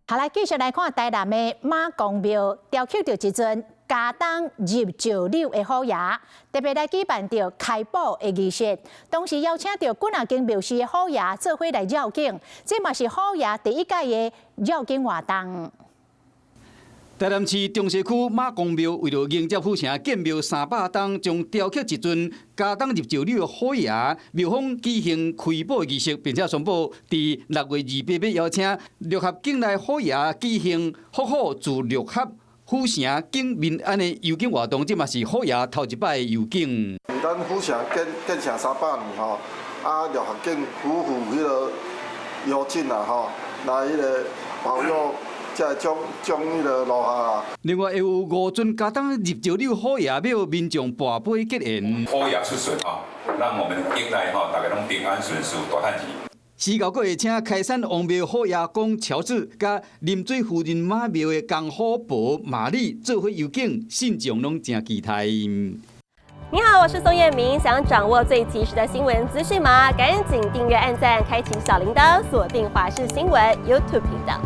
好來，繼續來看台南的媽公廟雕刻著一尊茄苳入石榴的虎爺，特別來舉辦著開寶的儀式。同時邀請著幾若間廟寺的虎爺做伙來繞境，這嘛是虎爺第一屆的繞境活動。台南市中西區媽公廟為著迎接府城建廟300冬，將雕刻一尊茄苳入石榴的虎爺，廟方舉行開寶儀式，並且宣布佇6月28日邀請六合境內虎爺舉行福虎自六合府城境民安的遊境活動，這嘛是虎爺頭一擺的遊境。咱府城建建城300年吼，啊六合境夫婦彼个妖精啊吼，來彼个保佑。才會將將彼个落下啦。另外，會有五尊茄苳入石榴虎爺廟民眾跋杯結緣。虎爺出巡吼，讓我們境內吼大家攏平安順遂，大趁錢。時猴閣會請開山王廟虎爺公喬治，佮臨水夫人媽廟的江虎婆瑪麗做伙遊境，信眾攏誠期待。你好，我是宋燕明，想掌握最及時的新聞資訊嗎？趕緊訂閱、按讚、開啟小鈴鐺，鎖定華視新聞 YouTube 頻道。